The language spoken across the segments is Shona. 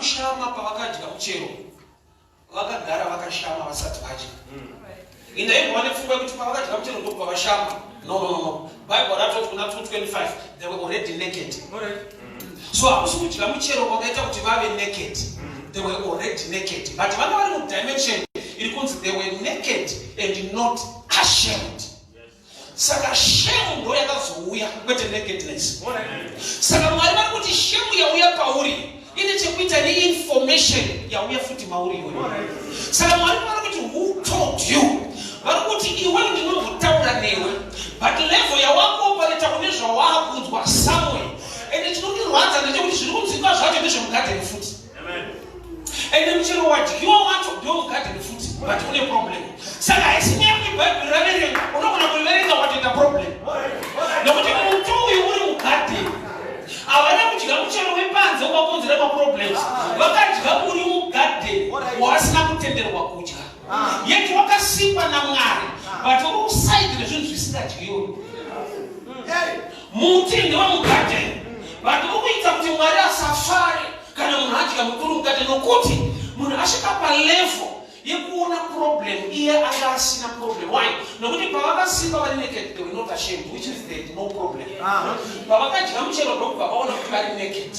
Kushama pavakadya muchero vakagara vakashama vasati vadya. Indaingova nepfungwa yekuti pavakadya muchero ndokubva vashama. No, no, no, no. Bible ratoti kuna 225 they were already naked. So hakusi kudya muchero kwakaita kuti vave naked. They were already naked. But vanga vari mudimension iri kunzi they were naked and not ashamed. Saka shame ndo yakazouya kwete nakedness. Saka Mwari vari kuti shame yauya pauri ine chekuita neinformation yauya futi mauri iwewe. Saka Mwari vari kuti who told you? Vari kuti iwe ndinombotaura newe but level yawakuopareta une zvawakunzwa somewhere. Ende chinondirwadza ndechekuti zviri kunzwikwa zvacho ndezvemugadheni futi. Ende muchero wadyiwa wacho ndewemugadheni futi but une problem. Saka haisi nyaya yekuti bhaibheri raverenga, unogona kuriverenga watoita problem. Nekuti muti uyu uri mugadheni. Havana kudya muchero wepanze ukakonzera maproblems. Vakadya uri mugadheni wasina kutenderwa kudya. Yet wakasikwa naMwari but uri kusaidi rezvinhu zvisingadyiwe. Muti ndewemugadheni but uri kuita kuti Mwari asafare kana munhu adya muti uri mugadheni nokuti munhu asvika palevel yekuona problem iye anga asina problem. Why? Nokuti pavakasikwa vari naked they were not ashamed, which means they had no problem. Pavakadya muchero ndokubva vaona kuti vari naked.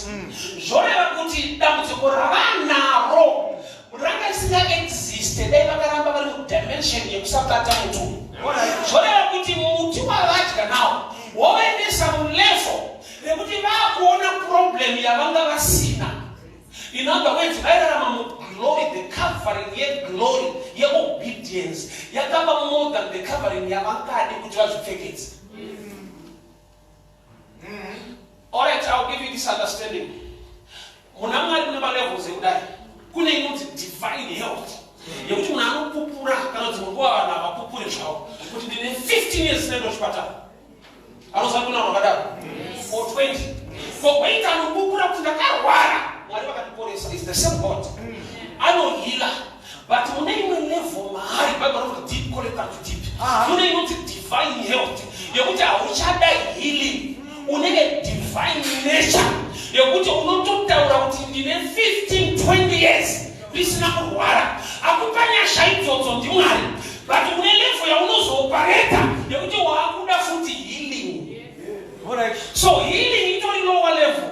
Zvoreva kuti dambudziko ravanaro ranga risingaexiste dai vakaramba vari mudimension yekusabata muti uyu. Zvoreva kuti muti wavadya nawo wovaendesa mulevel rekuti vakuona problem yavanga vasina. In other words, vairarama muglory, the covering yeglory yeobedience yakava more than the covering yavangade kuti vazvipfekedze. Alright, I'll give you this understanding. Muna Mwari mune malevels ekudai. Kune inonzi divine health yekuti munhu anopupura kana dzimwe nguva vanhu havapupuri zvavo kuti ndine 15 years ndinoenda kuchipatara. Anoziva kuna vanhu vakadaro or 20 kogoita anopupura kuti ndakarwara Mwari vakandiporesa. Is the same God anohila but mune imwe level maari Bible rinoti deep calleth unto deep. Mune inonzi divine health yekuti hauchada healing, une divine nature yekuti unototaura kuti ndine 15 20 years ndisina kurwara. Akupa nyasha idzodzo ndiMwari, but une level yaunozoopareta yekuti waakuda futi healing. So healing itori lower level.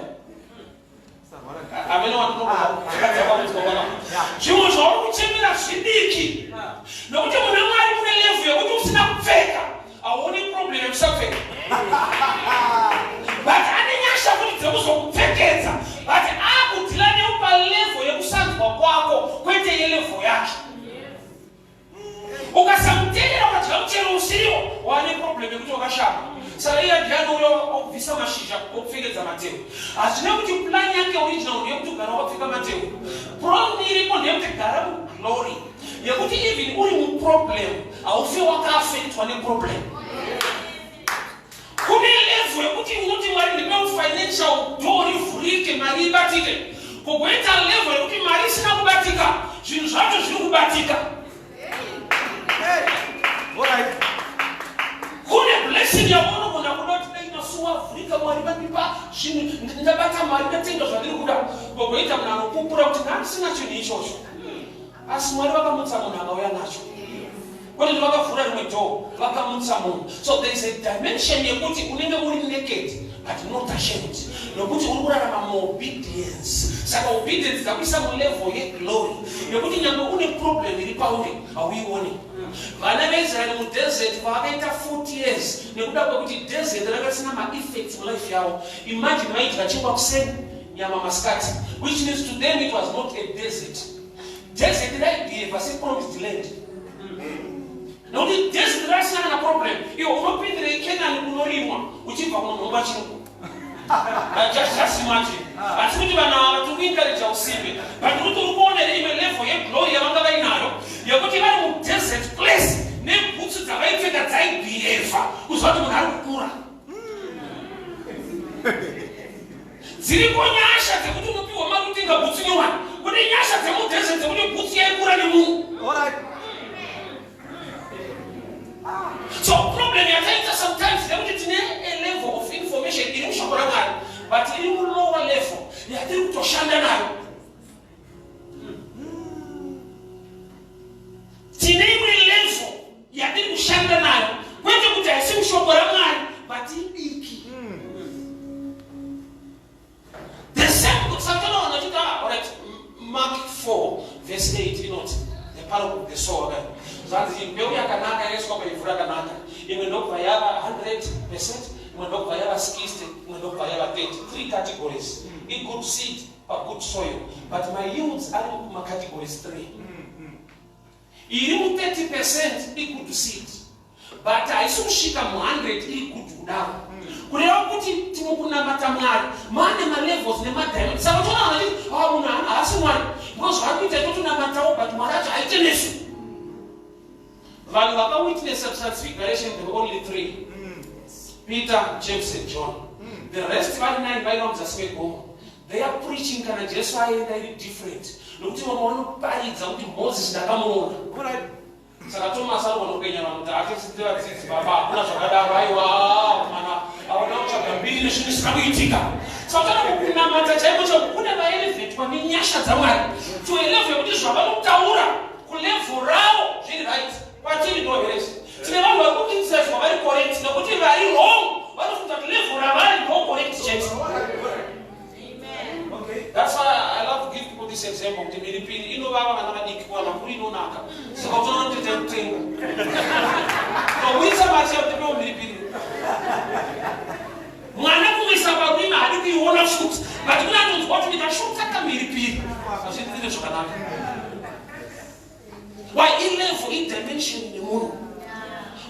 Amene wandinoaa zvimwe zvauri kuchemera zvidiki nokuti muna Mwari mune level yekuti usina kupfeka hauoni problem yekusapfeka, but ane nyasha kuti dzekuzokupfekedza, but akudhila newe palevel yekusanzwa kwako kwete yelevel yake. Ukasamuteerera ukadya muchero usiriwo, waane problem yekuti wakashama. Saka iye ndiye anouya okubvisa mashizha okupfekedza matehwe. Hazvina kuti plan yake original ndeyekuti ugara wakapfeka matehwe. Problem iripo ndeyekuti gara muglory yekuti even uri muproblem haufe wakaafektwa neproblem. Kune level yekuti unoti Mwari ndipe financial door rivhurike mari ibatike, kogoita level yekuti mari isina kubatika zvinhu zvacho zviri kubatika. Kune blessing yaunogona kuda kuti dai masuwa avhurika Mwari vandipa zvinhu, ndabata mari, ndatenga zvandiri kuda. Kogoita munhu anopupura kuti ndandisina chinhu ichocho, asi Mwari vakamutsa munhu akauya nacho, kwete kuti vakavhura rimwe door, vakamutsa munhu. So there is a dimension yekuti unenge uri naked but not ashamed nokuti uri kurarama muobedience. Saka obedience dzakuisa mulevel yeglory yekuti nyange une problem iri pauri hauioni. Vana veIsraeri mudesert pavakaita 40 years, nekuda kwekuti desert ranga risina maeffects mulife yavo. Imagine, vaidya chingwa kuseni, nyama masikati, which means to them it was not a desert. Desert raibehava sepromised land nokuti desert raisina kana problem. Iwe unopindirei Kenani kunorimwa uchibva kunonhongwa chingwa? Just imagine. Hatisi kuti vanhu ava tiri kuencouragea usimbe, but kuti uri kuona here imwe level yeglory yavanga vainayo yekuti vari mudesert place nebhutsu dzavaipfeka dzaibehava kuziva kuti munhu ari kukura? Dziriko nyasha dzekuti unopiwa mari kutenga bhutsu nyowani. Kune nyasha dzemudesert dzekuti bhutsu yaikura nemunhu. So problem yataita sometimes ndekuti tine a level of information iri mushoko raMwari, but iri mulower level yatiri kutoshanda nayo. verse 8 inoti the parable of the sower kai zvanzi mbeu yakanaka yaiswa paivhu rakanaka imwe ndokubva yava 100 percent imwe ndokubva yava 60 imwe ndokubva yava 30 three categories igood seed pagood soil but mayields ari mumacategories 3 iri mu30 percent igood seed but haisi kusvika mu100 iri good kudaro kureva kuti timukunamata mwari maane malevels nemadiamond saka toona vanhu vachiti ah munhu haasi mwari because zvaari kuita totonamatawo but mwari acho haite nesu vanhu vakawitnessa transfiguration there were only three peter james and john the rest vari nine vaiva muzasi megomo they are preaching kana jesu aenda iri different nokuti vamwe vanoparidza kuti moses ndakamuona saka thomas anogona kupenya vanhu kuti atisi vadzidzi baba hakuna zvakadaro aiwa mana avana kutsvaga mbiri nezvinhu zvisina kuitika saka tana kukunamata chaiko chaiko kune vaelevetwa nenyasha dzamwari to a level yekuti zvavanotaura kulevel ravo zviri right kwatiri ndo heresi tine vanhu vari kucriticizwa vari correct nekuti vari wrong vanofunga kuti level ravari ndo correct chete That's why I love to give people this example kuti mhiripiri inovava vana vadiki kuvanhu vakuru inonaka saka utoona kuti kutenga towisa mari chero tipewo mhiripiri mwana kuisa parurimi haadi kuiona futi but kune atonzwa kuti ndikashota kamhiripiri hazvindire zvakanaka why ilevel idimension nemunhu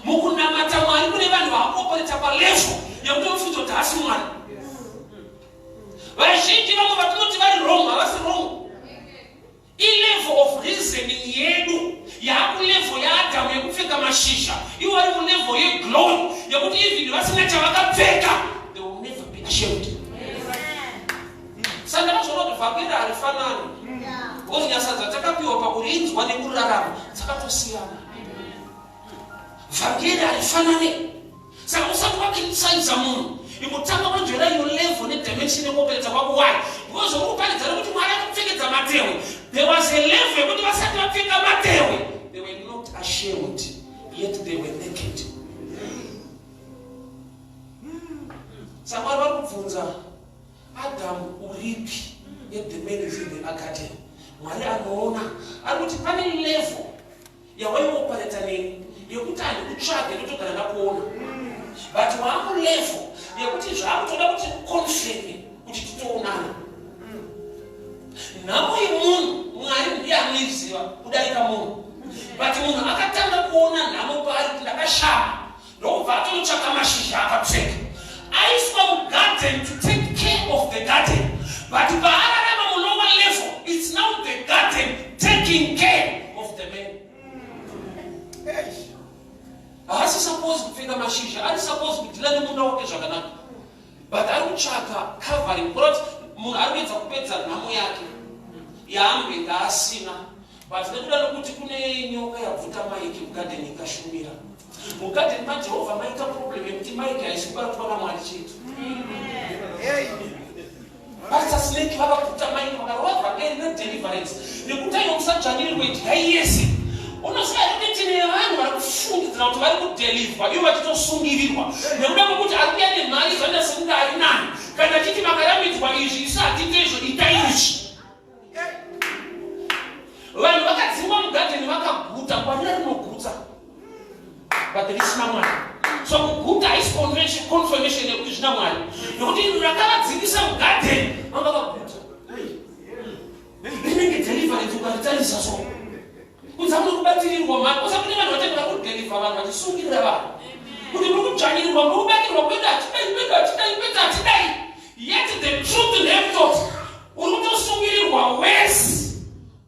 mukunamata mwari kune vanhu vakuopereta palevel yekuti unofunza kuti haasi mwari vazhinji vamwe vatinoti vari wrong havasi wrong ilevel of reasoning yedu yaakulevel yaadhamu yekupfeka mashizha ivo vari mulevel yeglory yekuti even vasina chavakapfeka they will never be ashamed saka ndakazviona kuti vhangeri harifanani because nyasha dzatakapiwa pakurinzwa nekurarama dzakatosiyana vhangeri harifanani saka usati wacriticisa munhu imbotanga wanzvera iyo level nedimension yekuopereta kwako why because uri kuparidza nekuti mwari akupfekedza matehwe there was a level yekuti vasati vapfeka matehwe they were not ashamed yet they were naked saka mwari vari kubvunza adamu uripi yet the man is in the garden mwari anoona ari kuti pane level yawaiopereta neni yekuti handikutsvage ndotogara ndakuona but waamulevel yekuti zvaakutoda kuti confirme kuti titoonana nhamo yemunhu mwari ndiye anoiziva kudarika munhu but munhu akatanga kuona nhamo paari kuti ndakashama ndokubva atonotsvaka mashizha akapfeka aiswa mugarden to take care of the garden but paararama mulower level it's now the garden taking care of the man haasi suppose kupfeka mashizha ari suppose kudhila nemunda wake zvakanaka but ari kutsvaka covering kurati munhu ari kuedza kupedza nhamo yake yaambenge asina but nekuda nokuti kune nyoka yabvuta maiki mugadheni ikashumira mugadheni majehovha maita problem yekuti maiki haisi kubatwa namwari chete pastor snake vakabvuta maiki vakarova vhangeri nedeliverance nekuti aiwa musadzvanyirirwe idyai yese unoziva here kuti tine vanhu vari kufungidzira kuti vari kudeliverwa ivo vachitosungirirwa nekuda kwekuti ari kuya nemari zvaita sekunge ari nani kana achiti makaramidzwa izvi isu hatiite izvo itai izvi vanhu vakadzingwa mugadheni vakaguta ngwarira rinogutsa but risina mwari so kuguta haisi confirmation yekuti zvina mwari nekuti iro rakavadzingisa mugadheni vanga vaguta rinenge deliverance ukaritarisa so kunzi hamuna kubatirirwa mari kosa kune vanhu vachati vari kudeliver vanhu vachisungirira vanhu kuti muri kudzvanyirirwa muri kubatirwa kwedu hatidai kwedu hatidai kwedu hatidai yet the truth ndeyekutoti uri kutosungirirwa wese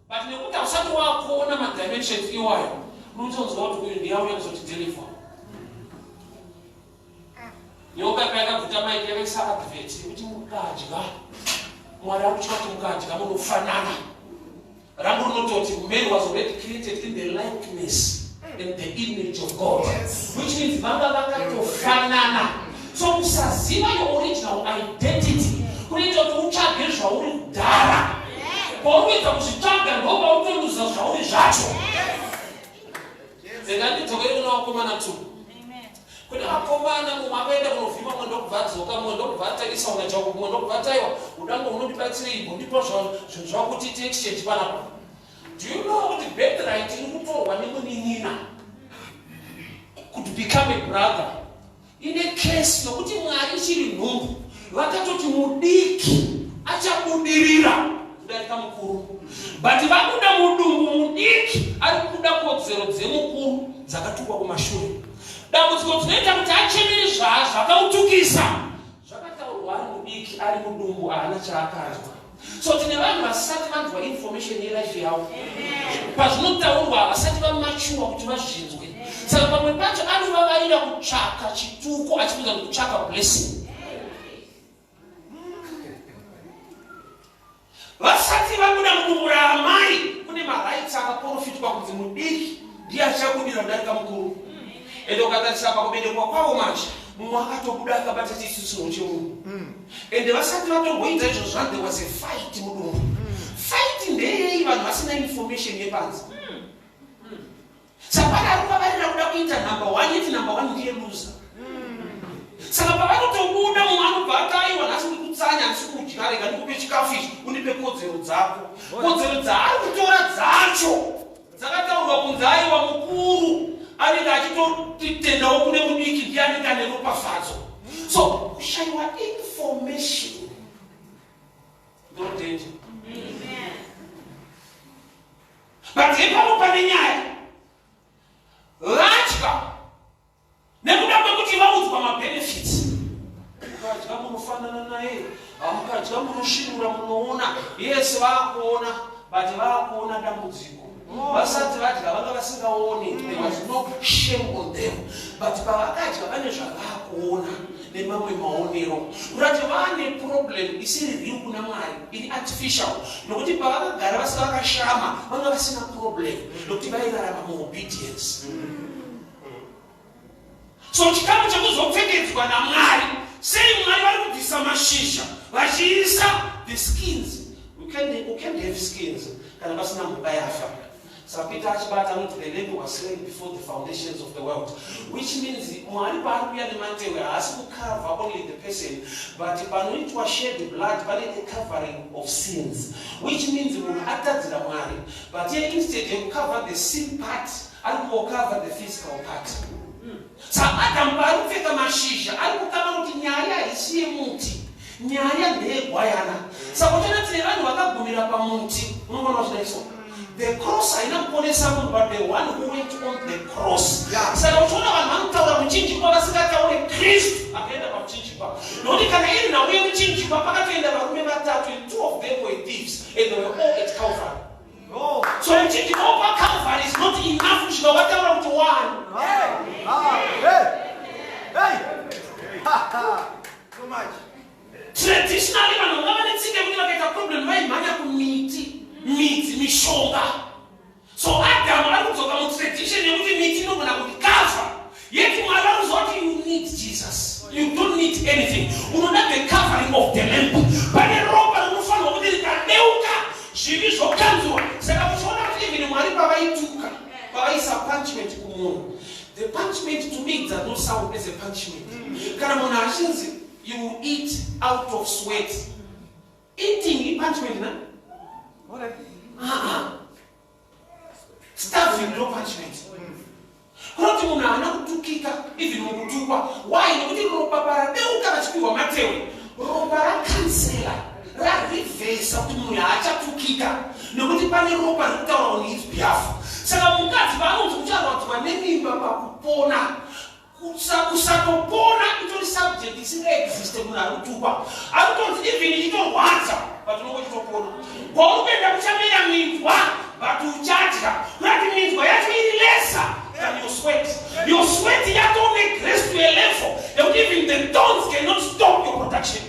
but nekuti hausati wakuona madimensions iwayo unotonzwa kuti uyu ndiyauya kuzotideliver nyoka payakabvuta maiki yakaisa advert yekuti mukadya mwari ari kutya kuti mukadya munofanana rangu rinototi man was already created in the likeness and the image of god which means vanga vakatofanana so kusaziva your original identity kunoita kuti utsvage zvauri kudhara pauri kuedza kuzvitsvaga ndo pautoluza zvauri zvacho rega ndidzokere kuna vakomana tu kune vakomana mumwe akaenda kunovhima mumwe ndokubva adzoka mumwe ndokubva atarisa una chako mumwe ndokubva ataiwa udango unondibatsirei imbondipa zvinhu zvako kuti tiite exchange panapa Do you know kuti birthright iri kutorwa nemunin'ina could become a brother ine case nokuti Mwari ichiri nhumbu vakatoti mudiki achabudirira kudarika mukuru, but vabuda mudumbu mudiki ari kubuda kodzero dzemukuru dzakatukwa kumashure. Dambudziko dzinoita kuti achemere zvakamutukisa zvakataurwa ari mudiki, ari mudumbu haana chaakanzwa. So tine vanhu vasati vanzwa information yelife yavo, pazvinotaurwa havasati vamachuwa kuti vazvinzwe. Saka pamwe pacho anovavarira kutsvaka chituko achifunga kutsvaka blessing. Vasati vabuda mudumbu raamai kune marights akaprofitwa kunzi mudiki ndiye achabudira kudarika mukuru. Ende ukatarisa pakuberekwa kwavo manje, mumwe akatobuda akabata chitsitsinho chemunhu. Ende vasati vatomboita izvozvo, there was a fight mudumbu. Fight ndeyei? Vanhu vasina information yepanze. Saka pane ari kuvavarira kuda kuita number one, yeti number one ndiye loser. Saka pavanotobuda, mumwe anobva ataiwa, "Nhasi uri kutsanya, handisi kudya, rega ndikupe chikafu ichi undipe kodzero dzako." Kodzero dzaari kutora dzacho dzakataurwa kunzi aiwa, mukuru anenge achitotendawo kune mudiki, ndiye anenge ane ropafadzo. So kushayiwa information ndo danger. But ipapo pane nyaya. Vatya nekuda kwekuti vaudzwa mabenefits: mukadya munofanana naye, mukadya munosvinura, munoona. Yes, vaakuona, but vaakuona dambudziko. Vasati vadya vanga vasingaoni, there was no shame on them, but pavakadya vane zvavaakuona nemamwe maonero, kurati vaane problem isiri real kuna Mwari, iri artificial, nokuti pavakagara vasina vakashama vanga vasina problem nokuti vairarama muobedience. So chikamu chekuzopfekedzwa naMwari, sei Mwari vari kubvisa mashizha vachiisa the skins? We can't have skins kana pasina mhuka yafa. SaPeter achibata anoti the lamb was slain before the foundations of the world, which means Mwari paari kuuya nematewe haasi kucover only the person, but panoitwa shed blood pane a covering of sins, which means munhu atadzira Mwari, but ye instead yekucover the sin part ari kungocover the physical part. Saka Adamu paari kupfeka mashizha ari kukama kuti nyaya haisi yemuti, nyaya ndeyegwayana. Saka uchaona tine vanhu vakagumira pamuti. Unongona vachidai. So the cross haina kuponesa munhu, but the one who went on the cross. Saka uchiona vanhu vanotaura muchinjikwa vasingataure Kristu akaenda pamuchinjikwa, nokuti kana iri nhau yemuchinjikwa pakatoenda varume vatatu, and two of them were thieves and they were all at Calvary. So muchinjikwa paCalvary is not enough kusvika wataura kuti one. Hey. Ah, hey. Hey. Ha, ha. So much. Traditionally vanhu vanga vane tsika yekuti vakaita problem vaimhanya kumiti, midzi, mishonga. So Adamu ari kudzoka mutradition yekuti miti inogona kucover, yet Mwari vari kuziva kuti you need Jesus, you don't need anything. Unoda the covering of the lamb. Pane ropa rinofanirwa kuti rikadeuka zvivi zvokanzwa. Saka muchiona kuti even Mwari pavaituka, pavaisa punishment kumunhu, the punishment to me does not sound as a punishment. Kana munhu achinzi you will eat out of sweat, eating ipunishment na? All right. Uh-uh. Starving no punishment. Kunoti munhu haana kutukika even mukutukwa. Why? Nekuti ropa paradeuka vachipiwa matewe, ropa rakansela, rareversa kuti munhu haachatukika nekuti pane ropa rikutaura on his behalf. Saka mukadzi paanonzi ucharwadzwa nemimba pakupona, kusatopona itori subject isingaexiste. Munhu ari kutukwa ari kutonzi even ichitorwadza, but unonge uchitopona. Kwauri kuenda kuchamera minzwa, but uchadya. Kurati minzwa yacho iri lesser than your sweat. Your sweat yatone grace to a level yekuti even the thorns cannot stop your production.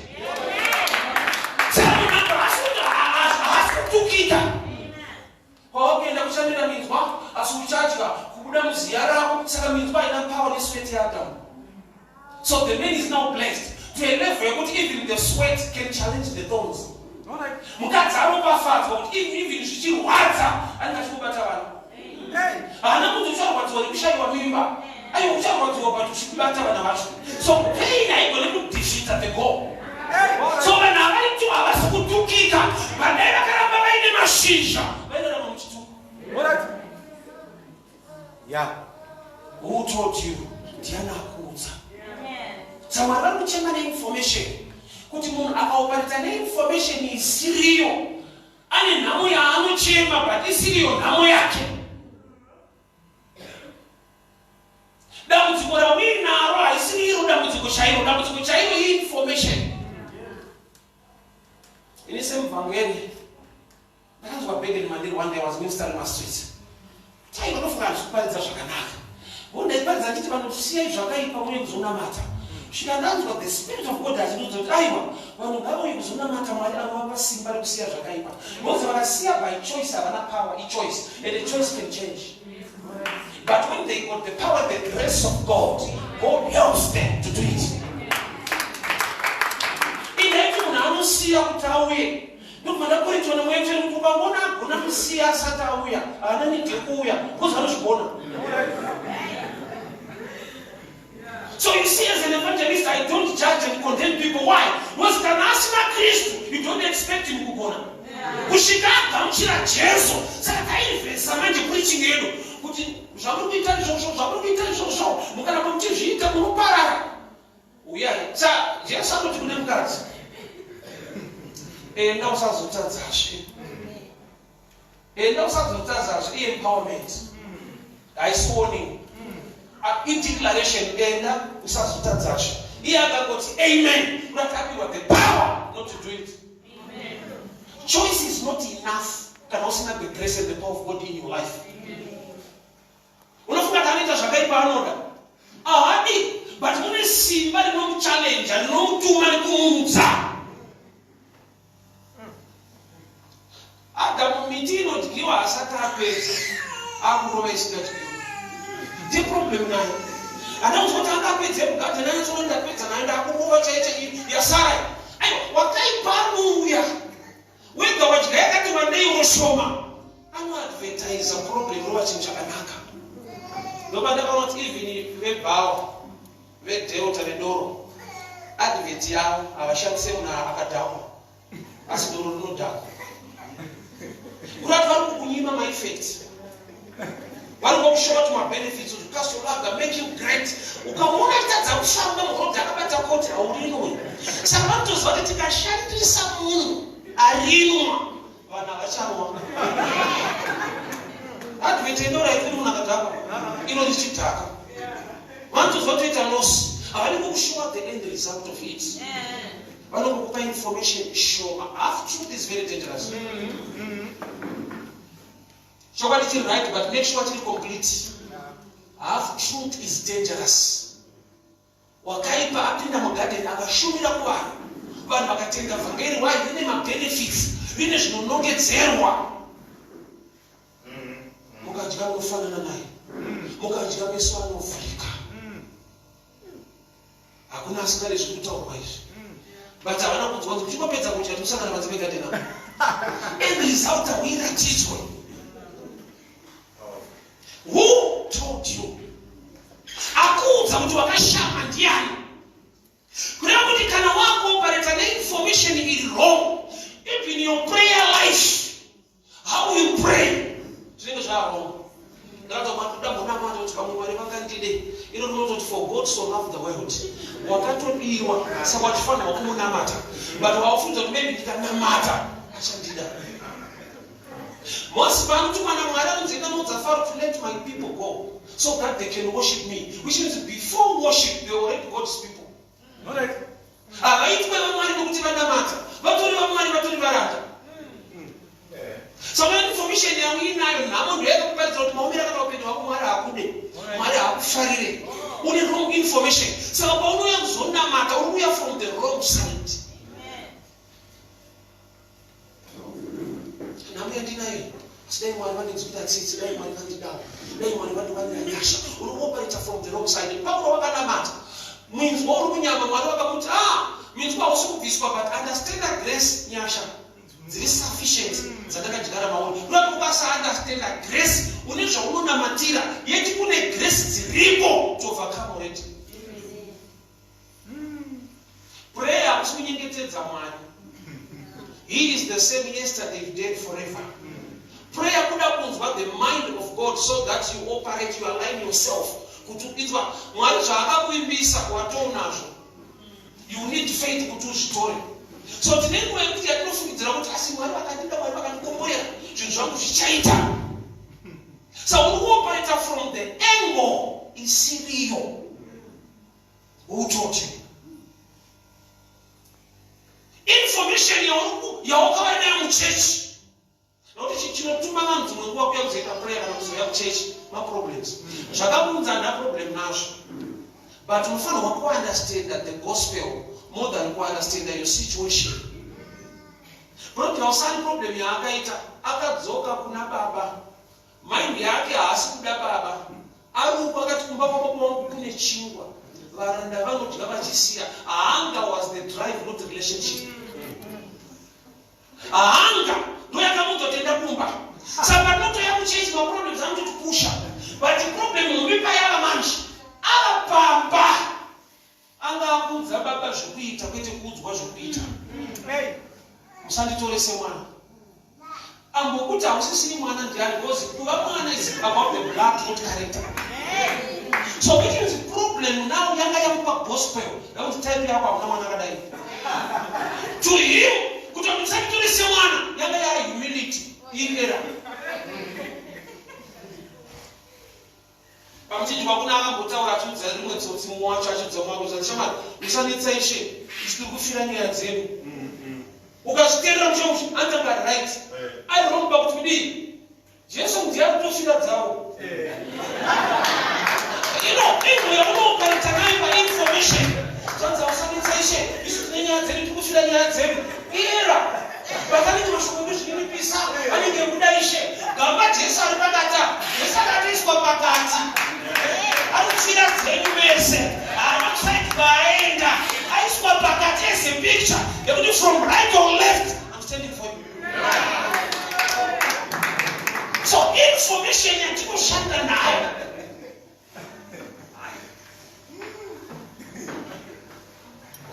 Saka munhu apa haasi kutukika. Kwawakuenda kuchamera minzwa, asi uchadya kubuda muziya rako. Saka minzwa haina power nesweat yaAdamu. So the man is now blessed to a level yekuti even the sweat can challenge the thorns. All right. Mukadzi aropafadzwa kuti even zvichirwadza anenge achingobata vana. Hey. Haana kuti ucharwadziwa nekushayiwa mimba. Aiwa, ucharwadziwa but uchibata vana vacho. So pain haigone kudefeata the goal. Hey. All right. So vanhu havaitu havasi kutukika. Vadai vakaramba vaine mashizha vairarama muchituko. Who told you? Ndiani akuudza? Saka Mwari vari kuchema neinformation kuti munhu akaopareta neinformation isiriyo ane nhamo yaanochema but isiriyo nhamo yake. Dambudziko rauinaro haisiri iro dambudziko chairo, dambudziko chairo iinformation. Ini semuvhangeri Ndakanzwa burden mandiri one day I was ministering mastreets. Tai vanofunga handisi kuparidza zvakanaka. Ngo ndaiparidza ndichiti vanhu siyai zvakaipa muye kuzonamata. Svika ndanzwa the spirit of God achindiudza kuti aiwa vanhu ngavauye kuzonamata Mwari anovapa simba rekusiya zvakaipa. Because vakasiya by choice havana power, ichoice and a choice can change. But when they got the power, the grace of God, God helps them to do it. Indaiti munhu anosiya kuti auye Ndobva ndakuritwa nemweya mutsvene kuti ukangoona agona kusiya asati auya haana need yekuuya because anozvigona. So you see as an evangelist I don't judge and condemn people. Why? Because kana asina Kristu you don't expect him kugona. Kusvika agamuchira Jesu. Saka tainvesa manje preaching yedu kuti zvamuri kuita izvozvo zvamuri kuita izvozvo mukaramba muchizviita munoparara. Uyai. Sa Jesu anoti kune mukadzi, enda usazotadzazve. Enda usazotadzazve. I-empowerment. Haisi warning. I-declaration, enda usazotadzazve. Iye akangoti amen, kurati apiwa the power not to do it. Choice is not enough kana usina the grace and the power of God in your life. Unofunga kuti anoita zvakaipa anoda? Ahadi, but mune simba rinomuchallenja, rinomutuma nekumuudza. Adamu miti inodyiwa asati apedza akurova isingadyiwa. Ndiye problem nayo. Hana kuzwa kuti anga apedza yemugadheni anyatsoona ndapedza nayo ndakurova chaicho yasara. Aiwa wakaipa anouya. Wega wadya yakati wandei woshoma. Anoadvertisa problem rova chinhu chakanaka. Ndopandakaona kuti even vebhawa vedelta vedoro advert yavo havashandise munhu akadhakwa asi doro rinodhakwa. Kurati vari kukunyima maeffects. Vari kukushowa kuti mabenefits kuti kasolaga make you great. Ukamuona achitadza kufamba muroad akabata koti haurinwe. Saka vanotoziva kuti tikashandisa munhu arinwa vanhu havachanwa. Advert yedoro haipindi munhu akadhakwa inonzi chidhaka. Vanotoziva kuti toita loss. Havadi kukushowa the end result of it. Vanongokupa information shoma. Half truth is very dangerous. Chokwadi chiri right but make sure chiri complete. Half truth is dangerous. Wakaipa apinda mugarden akashumira kuvanhu. Vanhu vakatenda vhangeri why rine mabenefits rine zvinonongedzerwa. Mukadya munofanana naye. Mukadya meso anovhurika. Hakuna asingade zviri kutaurwa izvi. But havana kunzwa kuti uchingopedza kudya tikusangana panze pegarden apo. End result hauiratidzwe. Who told you? Akuudza kuti wakashama ndiani? Kureva kuti kana wakuoperata neinformation iri wrong, even your prayer life How you pray zvinenge zvawrong. Ndakatombonamata kuti vamwe Mwari vangandide. Iro rinototi for God so loved the world. Wakatodiwa saka wachifanirwa kumunamata. But wafunza kuti maybe ndikanamata achandida. Mose paanotumwa naMwari anonzi enda noudza Faro to let my people go so that they can worship me. Which means before worship they already God's people. Havaitwe vamwari nokuti vanamata. Vatori vamwari vatori varanda. Saka information yauinayo nhamo ndoyakakuparidza kuti maomero akata upenyu hwako Mwari haakude. Mwari haakufarire. Une wrong information. Saka paunouya kuzonamata uri kuuya from the wrong side. Nhamo yandinayo asi dai Mwari vandinzwira tsitsi, dai Mwari vandidawo, dai Mwari vandiwanira nyasha. Uri kuoperata from the wrong side. Pauro wakanamata minzwa uri kunyama, Mwari vakamuti ah, minzwa hausi kubviswa but understand grace, nyasha dziri sufficient dzandakadyara mauri. Unoti ukasaunderstanda grace une zvaunonamatira yet kune grace dziripo to overcome already. Prayer hakusi kunyengetedza Mwari. He is the same yesterday, today and forever. Prayer kuda kunzwa kunzwa the mind of God so that you operate, you align yourself kuti inzwa Mwari zvaakakuimbisa watounazvo. You need faith kuti uzvitore. So tine nguva yekuti yatinofungidzira kuti asi Mwari vakandida, Mwari vakandikomborera, zvinhu zvangu zvichaita. So uri kuoperata from the angle isiriyo. Who taught you? Information yawakauya nayo muchechi, nokuti chinotuma vanhu dzimwe nguva kuya kuzoita prayer kana kuzouya kuchechi maproblems. Zvakamuunza handina problem nazvo, but unofanirwa kuunderstanda the gospel more than kuunderstanda your situation. Prodigal son, problem yaakaita, akadzoka kuna baba, mind yake haasi kuda baba. Ari uko akati, "Kumba kwababa wangu kune chingwa, varanda vanodya vachisiya." Hunger was the drive, not relationship. Hunger ndo yakamudzotenda kumba. Saka patinotoya kuchechi, maproblems anototipusha, but problem hombe payava manje ava pamba, anga akuudza baba zvekuita, kwete kuudzwa zvekuita. "Musanditore semwana." Ambokuti hausisiri mwana ndiani? Because kuva mwana is about the blood, not character. So which means problem now yanga yamupa gospel yakuti type yako hakuna mwana akadai to him. Kuti musanditore semwana yanga ya humility irera pamuchinjwa. Kuna akambotaura achiudza rimwe tsotsi, mumwe wacho achiudza mumwe wake kuti, "Shamwari, musanetsa ishe, isu tiri kufira nyaya dzedu." Ukazviteerera mushe, anotanga right ari wrong pakuti kudii? Jesu ndiye kutofira dzavo. Ino yaunooperata nayo painformation, zvanzi, "Usanetsa ishe, isu tine nyaya dzedu, tiri kufira nyaya dzedu." Era but anenge mashoko ekuzvininipisa, anenge ekuda ishe. Gamba Jesu ari pakati apa. Jesu akatoiswa pakati, ari kufira dzenyu mese, haana kuside kwaaenda, aiswa pakati as a picture yekuti from right or left, I'm standing for you. So information yatinoshanda nayo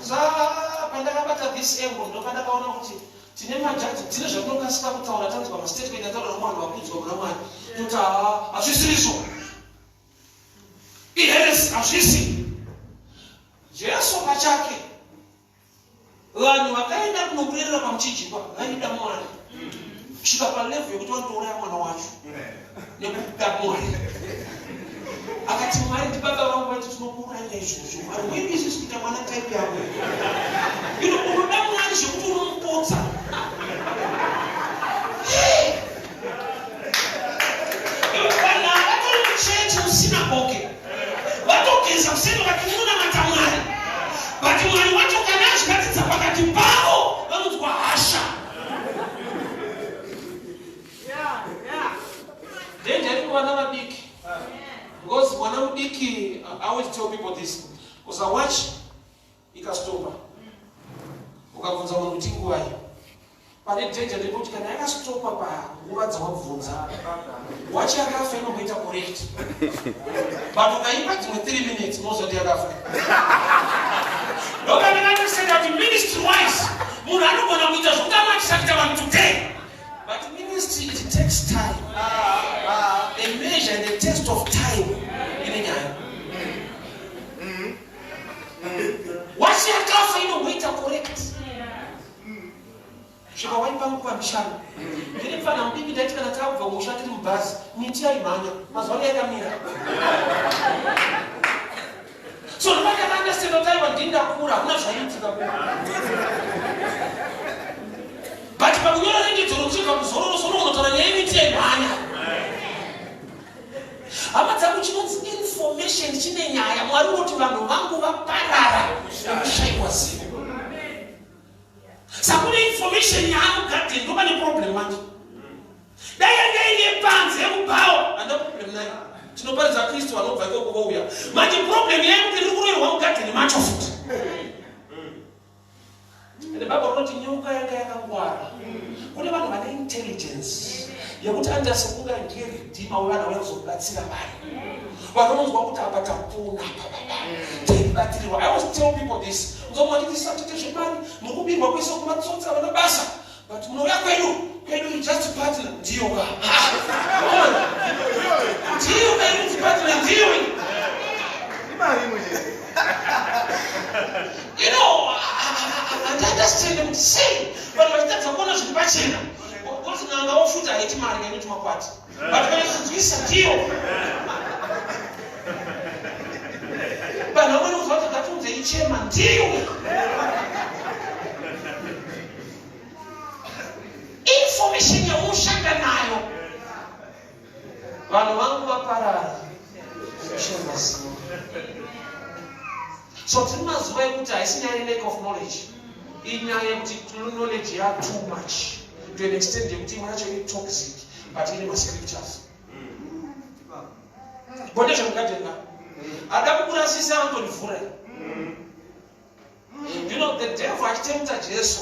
za pandakabata this angle, ndopandakaona kuti tine majaji, tine zvatinokasika kutaura. Tanzwa mastatement ataura nomwanhu vakudzwa muna Mwari, toti, "Haa, hazvisirizvo, iheresy." Hazvisi. Jesu pachake, vanhu vakaenda kunokurerera pamuchinjikwa vaida Mwari kusvika palevel yekuti vanotouraya mwana wacho nekuda Mwari. Akati, "Mwari ndibaba vangu," vaiti, "Tinokuurayira izvozvo. Mwari wedu isusu kuita mwana type yako ino." Unoda Mwari zvekuti unomupotsa. Hey! Vanhu havatori muchechi, musinagoge, vatogeza kuseni, vakati munonamata Mwari, but Mwari wacho kana azviratidza pakati pavo, vanonzwa hasha. Danger iri kuvana vadiki, because mwana mudiki, I always tell people this, usawatch ikastopa, ukabvunza munhu kuti nguvai, pane danger ndekuti kana yakastopa panguva dzawabvunza, wachi yakafa inomboita correct, but ukaipa dzimwe 3 minutes, unozoti yakafa. Ndokanakandisenda kuti ministry wise, munhu anogona kuita zvokuti anoachisakita vanhu today, but ministry, it takes time. A measure and a test of time ine nyaya. Wachi yakafa inomboita correct svika waipa nguva mishanu. Ndiri mufana mudiki, ndaiti kana takubva kumusha tiri mubhazi, miti yaimhanya. Mazuva ano yakamira. So ndopandakaunderstanda, ndini ndakura, hakuna zvaiitika ku, but pakunyora rendidzoro uchibva kuzororo, so unogonotaura nyaya yemiti yaimhanya. Hama dzangu, chinonzi information chine nyaya. Mwari unoti, "Vanhu vangu vaparara nekushayiwa zivo." Saka kune information yaamugadheni, ndo pane problem manje. Dai yanga ine panze yekubhawa, handa problem nayo, tinoparidza Kristu, vanobva ikoko vouya. Manje problem yekuti riri kuroerwa mugadheni macho futi. Ende Bhaibheri rinoti nyoka yanga yakangwara. Kune vanhu vane intelligence yekuti anoita sekunga ndiye redeemer wevanhu vauya kuzobatsira vanhu. Vanonzwa kuti apa tapona, apa baba taibatirirwa. I always tell people this, nzomwatiti satete zvemari, mukubirwa kwese kumatsotsi, havana basa, but munouya kwedu, kwedu you just partner, ndiyo ka. judgment sei vanhu vachitadza kuona zviri pachena? Kuti n'anga wofuti haiti mari kainoti makwati, but vanyatsonzwisa ndiyo vanhu vamweni kuzwa kuti ngatiunze ichema ndiyo information yaunoshanda nayo. Vanhu vangu vaparara nekushaya zivo. So tiri mazuva ekuti haisi nyaya yelack of knowledge, inyaya yekuti knowledge ya too much to an extent yekuti imwe yacho iri toxic, but ine mascriptures. Bonde zvemugadheni ka ada kukurasisa anondivhura. You know, the devil achitemta Jesu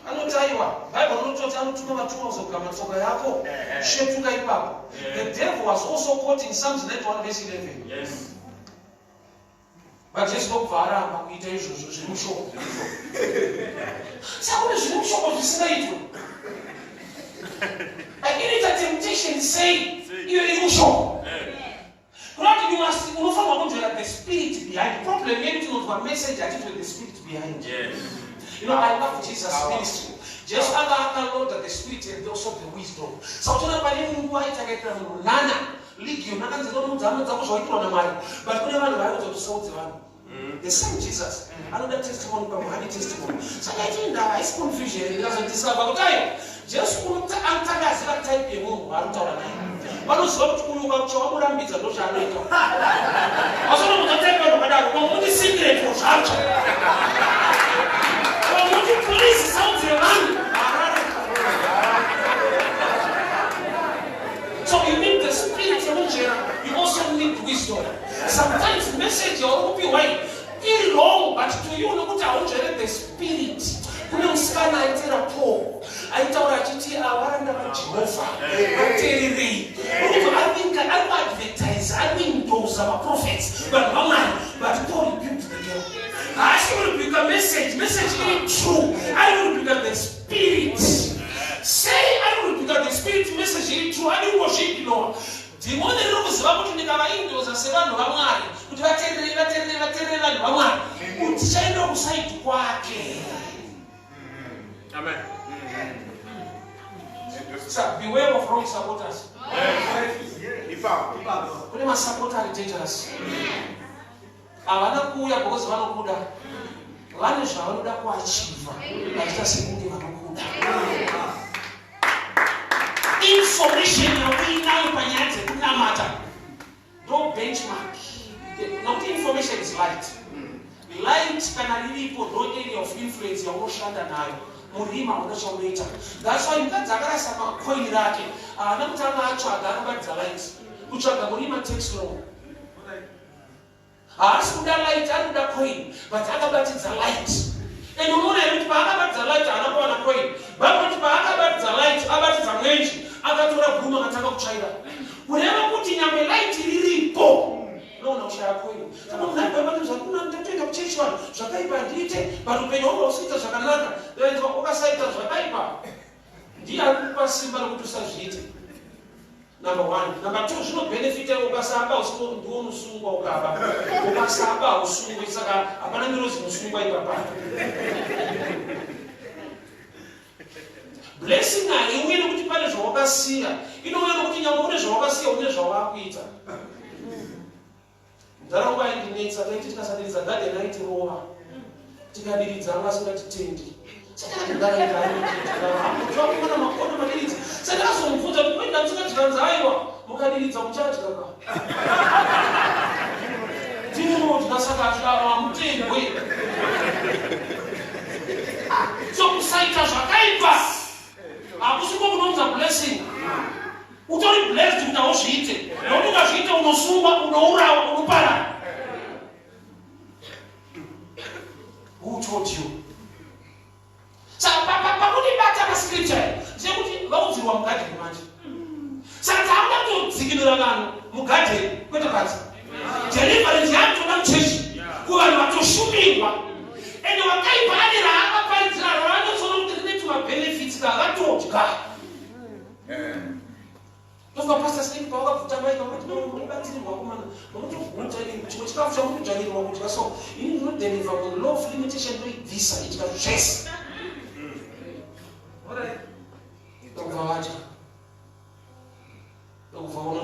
anoti aiwa, Bible rinototi anotuma vatumwa kuzogama tsoka yako, shetuka ipapo. The devil was also quoting Psalms 91 verse 11. But Jesu ndokubva aramba kuita izvozvo zviri mushoko. Saka kune zviri mushoko zvisingaitwe. Like inoita temptation sei iyo iri mushoko? Kunoti you must, unofanirwa kunzvera the spirit behind. Problem yedu tinonzwa message, hatizwe the spirit behind. You know, I love Jesus' ministry. Jesu anga akaloada the spirit and also the wisdom. Saka uchiona pane nguva itakaitira munhu nana legion akanzi ndonoudza hama dzako zvawaitirwa naMwari, but kune vanhu vaiudza kuti usaudze vanhu. The same Jesus anoda testimony, pamwe haadi testimony. Saka iti ndava haisi confusion. Ndikazodiscover kuti aiwa, Jesu anotanga aziva type yemunhu waari kutaura naye. Vanoziva kuti uyu ukakucha wamurambidza ndochaanoita. Vasonomudza type vanhu vakadaro, vamuti secret zvacho, vamuti please saudzire vanhu harare. So you need the spirit yemunjera, you also need wisdom. Sometimes message yauri kupiwa iyi iri wrong, but to you nokuti haunzvere the spirit. Kune musikana aitera Paul, aitaura achiti avaranda vaJehovha vateererei. Urikubva avinga ari kuadvertise, ari kuindosa maprophets, vanhu vaMwari, but Paul rebuked the girl. Haasi kurebuka message, message iri true, ari kurebuka the spirit. Sei ari kurebuka the spirit? Message iri true, ari kungozviignore. Dhimoni riri kuziva kuti ndikavaindoza sevanhu vaMwari kuti vateerere, vateerere, vateerere vanhu vaMwari, kuti tichaenda kusaidi kwake. Amen. So beware of wrong supporters. Ipapo. Kune masapota ari dangerous. Havana kuuya because vanokuda, vane zvavanoda kuachieva vachiita sekunge vanokuda. Information yauinayo panyaya dzekunamata ndo benchmark, nokuti information is light. Light kana riripo ndo area of influence yaunoshanda nayo. Murima hauna chaunoita. That's why mukadzi akarasa makoini rake haana kutanga atsvaga, akabatidza light. Kutsvaga murima takes long. Haasi kuda light, ari kuda coin, but akabatidza light. And unoona here kuti paakabatidza light haana kuwana coin? Bible kuti paakabatidza light, abatidza mwenje, akatora broom akatanga kutsvaira. Kureva kuti nyangwe light riripo, unoona kushaya coin. Saka munhu aibva zvakuna ndatoenda kuchechi, vanhu zvakaipa handiite, but upenyu hwangu hausiita zvakanaka. Ukasaita zvakaipa, ndiye ari kukupa simba rekuti usazviite, number one. Number two, zvinobhenefita ukasaba, ndiwo unosungwa. Ukaba, ukasaba hausungwi, saka hapana ngirozi inosungwa ipapa. Blessing haiuyi nekuti pane zvawakasiya, inouya nekuti nyangwe une zvawakasiya, une zvawakuita. Nharaunda aindinetsa, taiti tikasadiridza gadheni aitirova, tikadiridza anga asingatitendi. Saka ndakati makono madiridza, saka ndakazomubvunza kuti kuenda musingadyikanzi aiwa, mukadiridza muchadya ka, tinonodya, saka hamutendwe. So kusaita zvakaipa hakusiko kunounza blessing. Utori blessed kuti hauzviite, nokuti ukazviita unosungwa, unourawa, unoparara. Who told you? Saka pakundibata pascripture ndechekuti vaudzirwa mugadheni manje. Saka taakuda kutodzikinura vanhu mugadheni, kwete panze. Deliverance yakutoda muchechi kuvanhu vatoshumirwa. Ende wakaipa ane raakaparidzira ravanotsoona kuti rine tumabenefits kavatodya. Tofa Pastor Snake pavakabvuta mai vakati munobatsirirwa komana, munotoguta chimwe chikafu chamunodzvanyirirwa kudya. So ini ndinodeliver munhu, law of limitation ndoibvisa, idya zvese.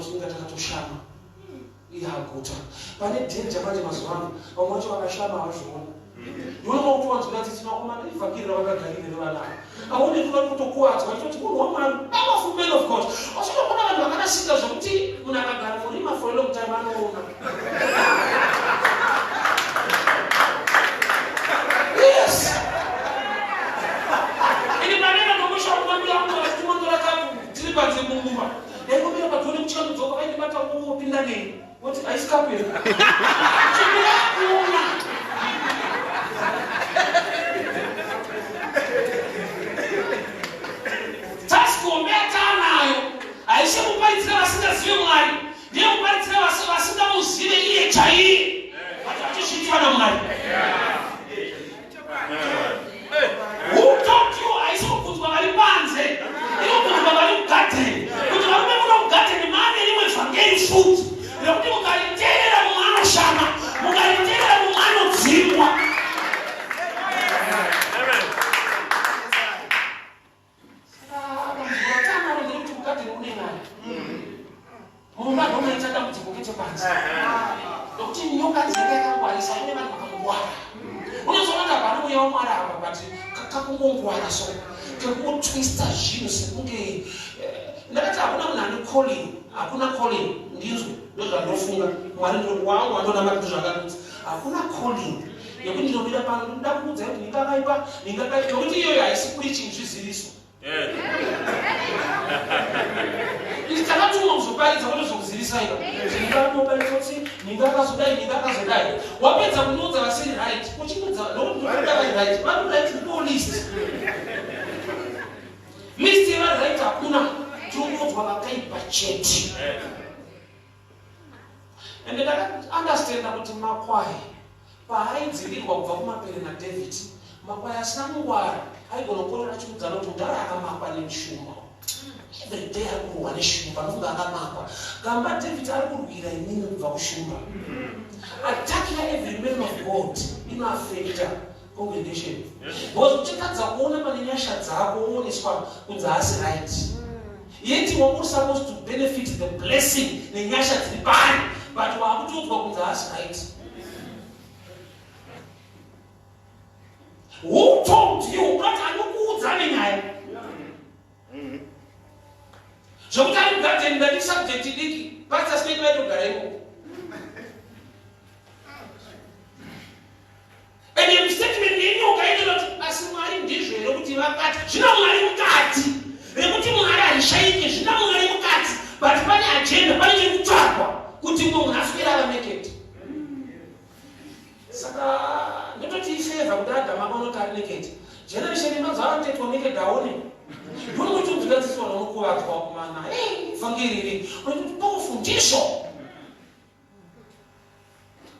kuti inga takatoshama. Iye aguta. Pane danger manje mazuva ano. Vamwe vacho vakashama havazvioni. Ndiona kuti wanzwira tsitsi vakomana ivhangeri ravakagarire nevana ava. Aone kuti vari kutokuwadzwa vachitoti munhu waMwari, powerful man of God. Uchitoona vanhu vakarasika zvekuti munhu akagara murima for a long time anoona. Yes. Ini manena nomusha kumambi yangu vachitimontora kapu tiri panze mumba. Ndaingomira padhoni kutya kudzoka vaindibata wopinda nei. Woti haisi kapu here? Chimira kuona. Task hombe yataanayo haisi yekuparidzira vasingazive Mwari, ndeyekuparidzira vasingamuzive iye chaiye, but vachizviiti vana Mwari. Who told you haisi kubvunzwa vari panze, inobvunzwa vari mugadheni. Kuti varume muno mugadheni maane rimwe vhangeri futi rekuti mukariteerera mumwe anoshama, mukariteerera mumwe anodzingwa. Saka ndekuti mugadheni mune mwari. Mumba ndomaita dambudziko kwete panze. Nokuti nyoka dzinenge yakangwarisa kune vanhu vakangwara. Unozoona kuti hapana mweya waMwari apa but kakungongwara so kekungotwista zvinhu sekunge eh, ndakati hakuna munhu ane calling, hakuna calling ndinzwe ndozvandofunga Mwari wangu wandonamata ndozvakanudza hakuna calling yekuti ndinomira pano ndinoda kukuudzai kuti ndingakaipa ndingadai nokuti iyoyo haisi preaching zviziviso Isu takatumwa kuzoparidza kwete kuzokuzivisa iwe. Ndingakoparidza kuti ndingakazodai ndingakazodai. Wapedza kundiudza vasiri right. Uchindiudza nokuti ndinoda vari right. Vari right ndipo list. List yevari right hakuna. Tinongoudzwa vakaipa chete. Ende ndakaunderstanda kuti makwai paaidzivirwa kubva kumapere naDavid, makwai asina kungwara aigona kukorera achiudzana kuti mudhara akamakwa neshumba. Every day ari kurwa neshumba nokunge akamakwa. Gamba David ari kurwira inini kubva kushumba. Attack ya every man of God inoafecta congregation. Because uchitadza kuona pane nyasha dzako wooneswa kunzi haasi right. Yet you are supposed to benefit the blessing nenyasha dziri paari but wakutodzwa kunzi haasi right. Who told you? Unoti anokuudza nenyaya. Zvekuti ari mugadheni ndati subject diki pastor Smith vaitogara ikoko. And statement yenyoka inoti asi Mwari ndizvo here kuti vakati zvina Mwari mukati rekuti Mwari harishaike zvina Mwari mukati but pane agenda pane chiri kutsvakwa kuti mumwe munhu aswera ava naked. Saka ndototi ifeva kuti Adamu akaona ari naked. Generation yemazuva ano toitwa naked aone. Ndinokuti unzwira vanokuvadzwa kumana. Hey, vhangeri iri. Unokuti powerful ndizvo.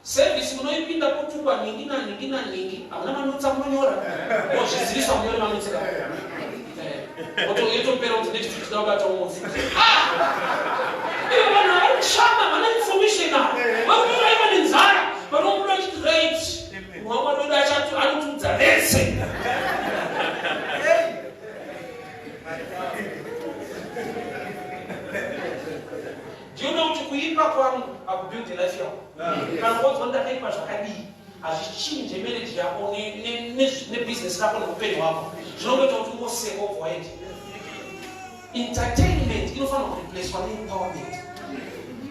Service munoipinda kutukwa nhingi nanhingi nanhingi hamuna manotsa munonyora ozviziviswa munyore manotsi ka yotopera kuti next week tinoda kubata umwe ah! Ivo vanhu vari kushama vane information ava vari kunyora ivo nenzara vanobuda vachiti right mwamwari wedu anotiudza vese. Do you know kuti kuipa kwangu hakubuild life yako? Kana ukanzwa ndakaipa zvakadii hazvichinje marriage yako nebusiness rako neupenyu hwako. Zvinongoita kuti ungoseka wobva waenda. Entertainment inofanira kureplacewa neempowerment.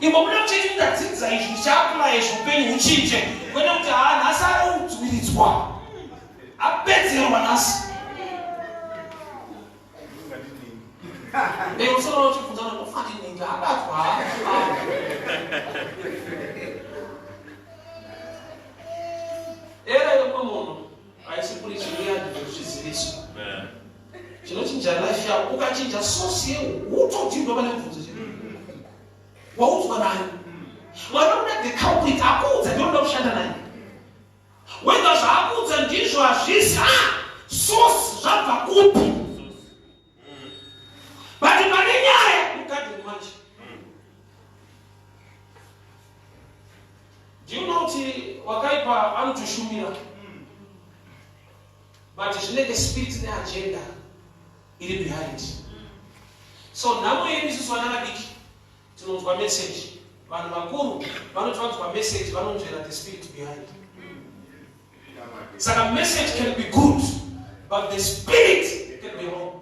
Imbobuda muchechi ndadzidza izvi ndichaapplya izvi upenyu huchinje kwete kuti haa nhasi araudzwiridzwa apedzerwa nhasi. Eh, usoro uchibvunza kuti unofanira ninga abatwa. Era yemumwe munhu haisi preaching yandizviziviso. Chinochinja life yako ukachinja source yehutodzidwa pane mubvunzo chete. Waudzwa nani? Mwari vanoda the culprit akuudza ndiye unoda kushanda naye. Whether zvaakuudza ndizvo hazvisi ah, source zvabva kupi? But pane nyaya mugarden manje. Do you know kuti wakaipa anotoshumira but zvinenge spirit neagenda iri behind. So nhamo yedu isusu vana vadiki. Tinonzwa message. Vanhu vakuru vanoti vanzwa message vanonzvera the spirit behind. Saka message can be good but the spirit can be wrong.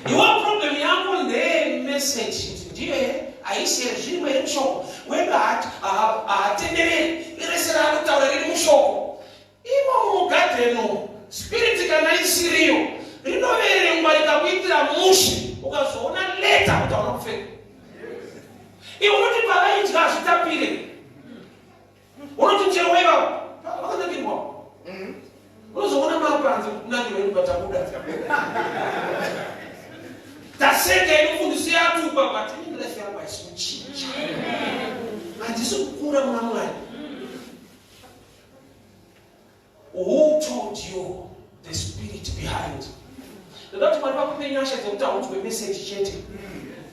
Iwe problem yako ndeye message ndiyo here haisi here zvirimo here mushoko wedu haatendereri rese raanotaura riri mushoko Imo mugarden umu spirit kana isiriyo rinoverengwa rikakuitira mushe ukazoona later kuti hauna kupfeka. Iwe unoti pavaidya hazvitapire. Unoti chero waivavo vakanakirwa. Unozoona mapanze kunakirwa inu patabuda. Taseka inu mufundisi yatukwa but ini life yangu haisi kuchinja. Handisi kukura muna Mwari. Who told you the spirit behind? Ndoda kuti Mwari vakupe nyasha dzekuti haunzwe message chete,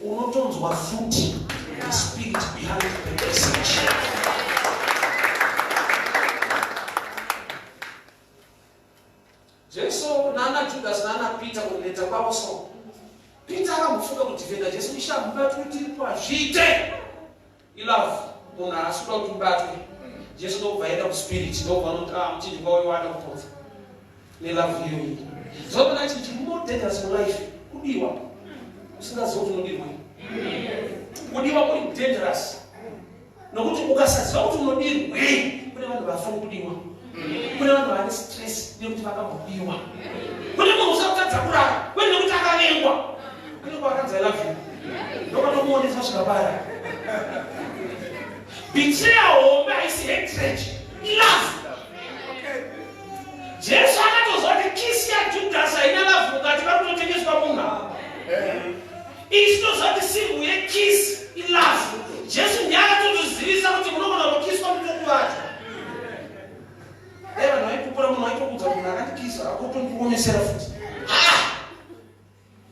unotonzwa futi the spirit behind the message. Jesu nana Judas nana Peter kuneta kwavo so. Peter akambofunga kudefenda Jesu, isha mubatwi tiripo hazviite. Ilove munhu haasi kuda kuti ubatwe. Jesu ndokubva aenda kuspirit ndokubva anoti ah muchinjikwa uyu waada kupodza nelove iyoyi. Zvaona chinhu chiri more dangerous mulife kudiwa usingazivi kuti unodirwei. Kudiwa kuri dangerous nokuti ukasaziva kuti unodirwei kune vanhu vafa nekudiwa kune vanhu vane stress nekuti vakambodiwa kune munhu usakutadza kurara kwete nekuti akavengwa kune kwakanzi i love you ndokatomuonesa zvikabara betrayal hombe haisi hatred love jesu akatoziva kuti kisi yajudhasi haina love mukati vari kutotengeswa munhu Isu toziva kuti simbu yekiss ilove. Jesu ndiye akatotozivisa kuti munogona kukiswa mutokuvadzwa. Dai vanhu vaipupura munhu waitokudza munhu akandikisa akotondiomesera futi. Ha!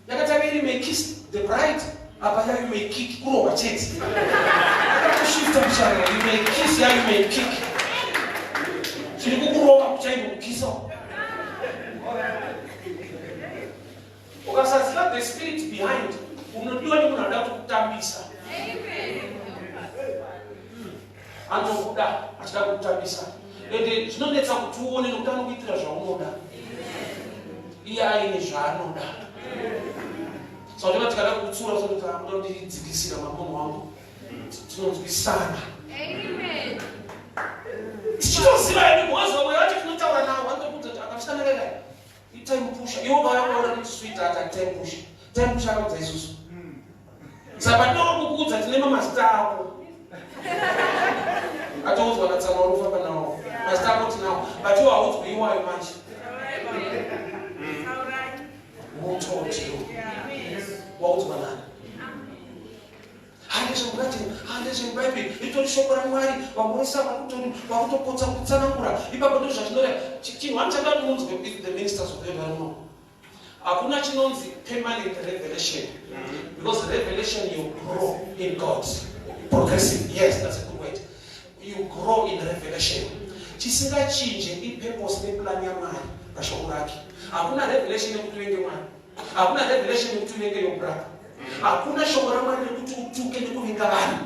Yakatanga iri may kiss the bride apa ya you may kick kurohwa chete. Akatoshifta mushana you may kiss ya you may kick. Chiri kukurova kuchaiko kukisa. Ukasaziva the spirit behind, unodiwa nemunhu anoda kutokutambisa. Anokuda achida kukutambisa. Ende zvinonetsa kuti uone nokuti anokuitira zvaunoda. Iye aine zvaanoda. Saka ndeva tikada kukutsura sokuti akuda kundidzikisira mamunhu wangu. Tinonzwisana. Amen. Tichitoziva hedu because vamwe vacho tinotaura navo vanotokuudza kuti akafitana kai Time pusher. Iwo vaya kuona kuti sweet ata time pusher. Time pusher akaudza isusu. Saka patinoda kukuudza tine mamazita ako. Atoudzwa natsama uri kufamba nawo. Mazita ako tinawo. But iwo haudzwi iwayo manje. Who told you? Waudzwa nani? Handezvemugate, handezvemubhaibheri, ritori shoko raMwari. Vamwe vese vakutopotsa kutsanangura. Ipapo ndizvo zvatinoreva. Chinhu wani chada kuti munzwe if the ministers of God vari muno. Hakuna chinonzi permanent revelation. Because revelation you grow in God. Progressive, yes, that's a good word. You grow in revelation. Chisingachinje ipurpose neplan yaMwari pashoko rake. Hakuna revelation yekuti uvenge Mwari. Hakuna revelation yekuti uvenge your brother. Hakuna shoko raMwari rekuti utuke nekuvinga vanhu.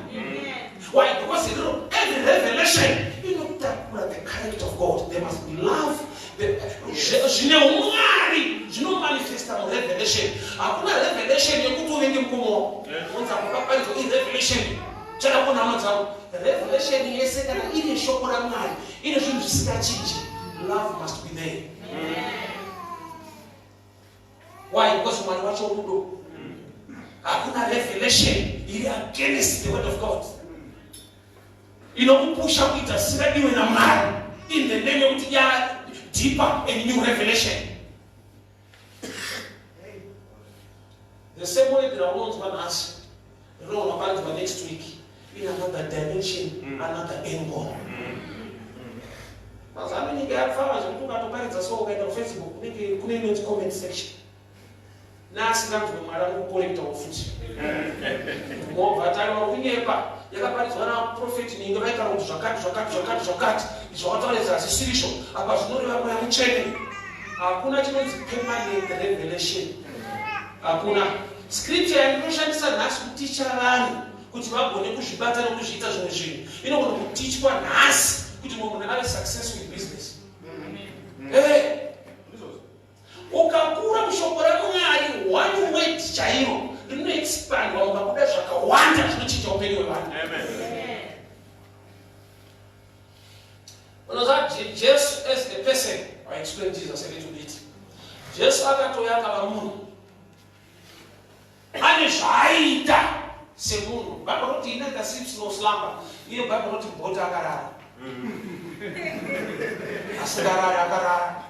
Why? Because you know, every revelation inotakura the character of God. There must be love. Zvine umwari zvinomanifesta murevelation. Hakuna revelation yekuti uvenge mukoma wako. Unza kupaparidzwa irevelation. Chada kuona hama dzako. Revelation yese kana iri shoko raMwari ine zvinhu zvisingachinji. Love must be there. Why? Because Mwari wacho rudo. Hakuna revelation iri against the word of God. Inokupusha kuita zvisingadiwe naMwari in the name yekuti ya deeper and new revelation. The same way raunonzwa nhasi rinogona kuparidzwa next week in another dimension, another angle. Mazuva ano nyika yapfava zvekuti ukatoparidza so ukaenda kufacebook kunenge kune inonzi comment section naasinganzwe mwari anokukorektawo futi mobva atanga kunyepa yakaparidzwa naprofeti ninge vaitaura kuti zvakati zvakati zvakati zvakati izvo wakataura izvi hazisirizvo apa zvinoreva mweya mutsvene hakuna chinonzi permanent revelation. Hakuna scripture yandinoshandisa nhasi kuticha vanhu kuti vagone kuzvibata nokuzviita zvimwe zvinhu inogona kutichwa nhasi kuti mumwe munhu ave successful in business. Hey. Ukakura mushoko raMwari, one word chairo rinoexpandwa mukabuda zvakawanda zvinochinja upenyu hwevanhu. Unoziva Jesu as a person, I explain Jesus a little bit. Jesu akatouya akava munhu ane zvaaiita semunhu. Bible roti he neither sleeps nor slumber. Iye Bible roti bota akarara. Asingarari akarara.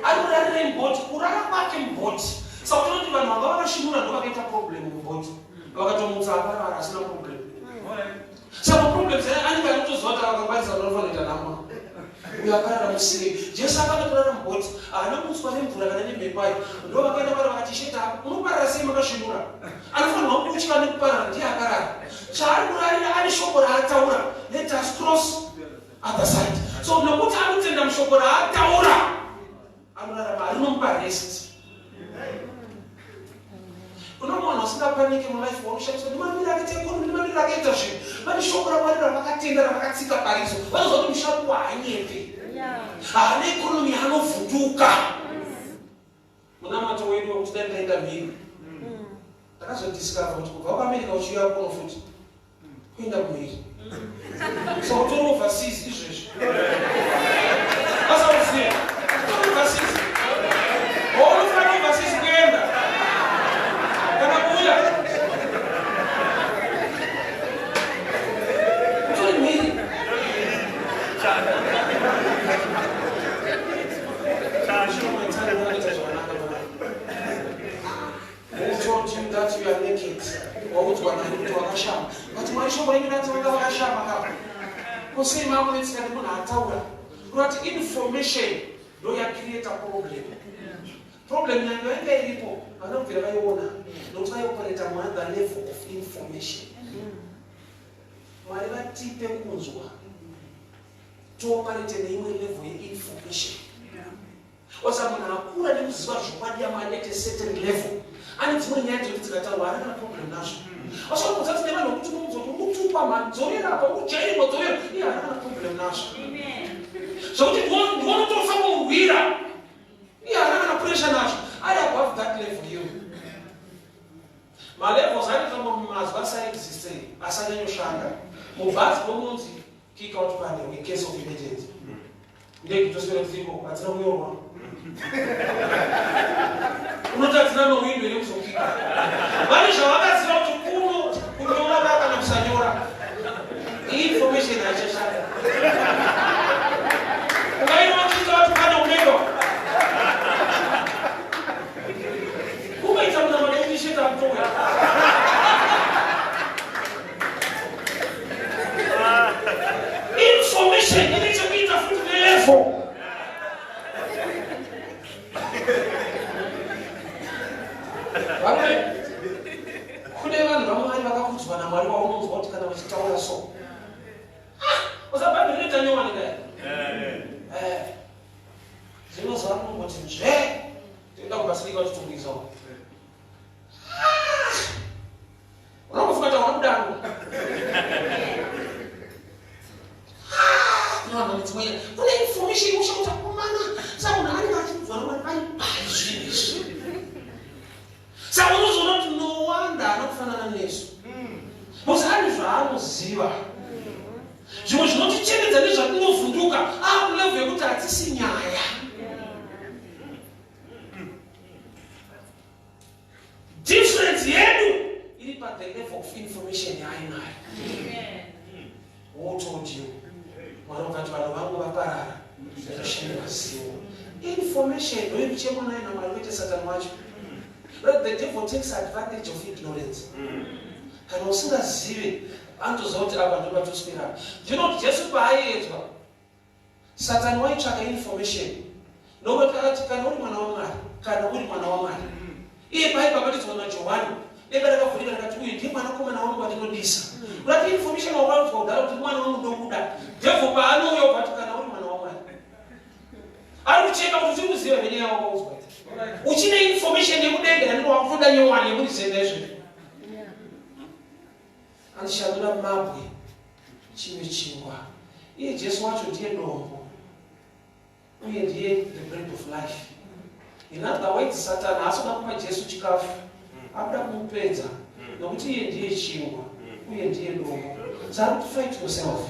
Ari kurarira mubhoti, kurara kwake mubhoti. Saka unoona kuti vanhu vanga vakasvinura ndo vakaita problem mubhoti. Vakatomutsa akarara asina problem. Saka problems anenge anotoziva kuti akangwarisa vanofanira kuita nhamo. Uyo akarara musei. Jesu akanga kurara mubhoti, haana kutswa nemvura kana nemhepo ayo. Ndo vakaenda kwari vakati ishe tapo, unoparara sei makasvinura? Anofanirwa kutya nekuparara ndiye akarara. Chaari kurarira ane shoko raataura. Let us cross other side. So nokuti anotenda mushoko raataura, anorarama rinomupa rest. Kuna munhu asingapanike mulife wanoshandiswa nemamiriro akaita economy nemamiriro akaita zvinhu. Vane shoko raMwari ravakatenda ravakatsika parizo. Vanoziva kuti musharuko haanyepe. Haana economy yanovhunduka. Munamato wedu wekuti dai ndaenda mhiri. Ndakazodiscover kuti kubva kuAmerica uchiuya kuno futi kuenda kumhiri. So utori overseas izvezvi. Asauziva. Utori overseas. Unofanira overseas kuenda. Kana kuuya. Utori mhiri. Who told you that you are naked? Waudzwa nani kuti wakashama? But Mwari shoko renyu rati vanga vakashama ka. Ko sei makunetseka nemunhu ataura? Kurati information ndo yacreata problem. Problem yange yanga iripo, havana kubvira vaiona nokuti vaioperata muother level of information. Mwari vatipe kunzwa tooperate neimwe level yeinformation. Osa munhu akura nekuziva zvokwadi yaMwari at a certain level ane dzimwe nyaya dzekuti dzikataurwa haana kana problem nazvo. Osa unobvunza kuti nevanhu vekuti unomuudza kuti ukutukwa mhani dzorera apa ukujairwa dzorera iye haana kana problem nazvo. Zvekuti ndiwonotofa kumurwira iye haana kana pressure nazvo ari above that level iyoyo. Malevels anoita mazwi asaexiste asanyanyoshanda mubhazi ndomunonzi kick out panel in case of emergency. Ndege toswera tiriko hadzina kunyorwa. Unoti hadzina mawindo here kuzokika. Vane zvavakaziva kuti kuno kunyora ka kana kusanyora. Iyi information haichashanda. Ungaina wachiita wati pane unero. Kungaita munamato kuti sheta mutouya. Information ine chekuita futi nelevel. Varume, kune vanhu vaMwari vakakudzwa naMwari vaunonzwa kuti kana vachitaura so. Ah, usabhaibheri rinoita nyowani dai. Eh. Zvinozuva rinongoti nzve. Tinoda kubatsirika kuti tungwiza. Unombofunga taura kudaro. Kune information usha kuti akomana saka munhu anenge achiudzwa namwari aipai zvinhu izvi. Saka unozoona kuti no wonder anokufanana nesu. Because ane zvaanoziva. Zvimwe zvinotichemedza nezvatinovhunduka akulevel yekuti hatisi nyaya. Difference yedu iri pa the level of information yaainayo. Who told you? Mwari vakati vanhu vangu vaparara nekushaiwa zivo. Information ndoyekuchemwa nayo naMwari kwete Satani wacho. But the devil takes advantage of ignorance. Kana usingazive anotoziva kuti apa ndopatoswera. Do you know kuti Jesu paaiedzwa Satani waitsvaka information nokuti akati kana uri mwana waMwari, kana uri mwana waMwari. Iye paaibhabhatidzwa naJohani, denga rakavhurika rikati uyu ndiye mwanakomana wangu wandinodisa. Kurati information wakaudzwa kudhara kuti mwana wangu ndokuda. Devil paanouya ubva ati kana uri mwana waMwari. Ari kucheka kuti uchiri kuziva here nyaya wakaudzwa. Uchine information yekudenga yanenge wakutoda. kuda nyowani yekurizenda izvozvo. Andishandura mabwe chive chingwa. Iye Jesu wacho ndiye dombo uye ndiye the bread of life. In other words, Satani haasi kuda kupa Jesu chikafu, akuda kumupedza nokuti iye ndiye chingwa uye ndiye dombo. Saka kuti fight yourself.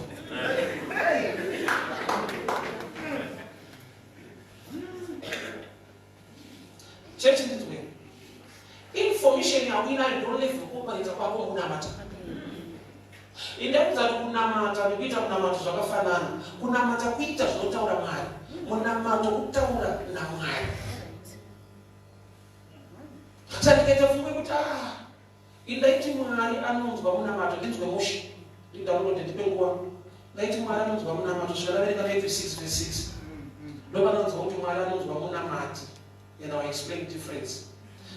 Chechi ndinzwe. Information yauinayo ndo level kuopareta kwako kunamata. Indakuudza kuti kunamata nekuita munamato zvakafanana. Kunamata kuita zvinotaura Mwari. Munamato kutaura naMwari. Saka ndikaita pfungwa yekuti ah, indaiti Mwari anonzwa munamato ndinzwe mushe. Ndidownload ndipe nguva. Ndaiti Mwari anonzwa munamato svika ndaverenga Matthew 6 verse 6. Ndopanonzwa kuti Mwari anonzwa munamati. And I will explain difference.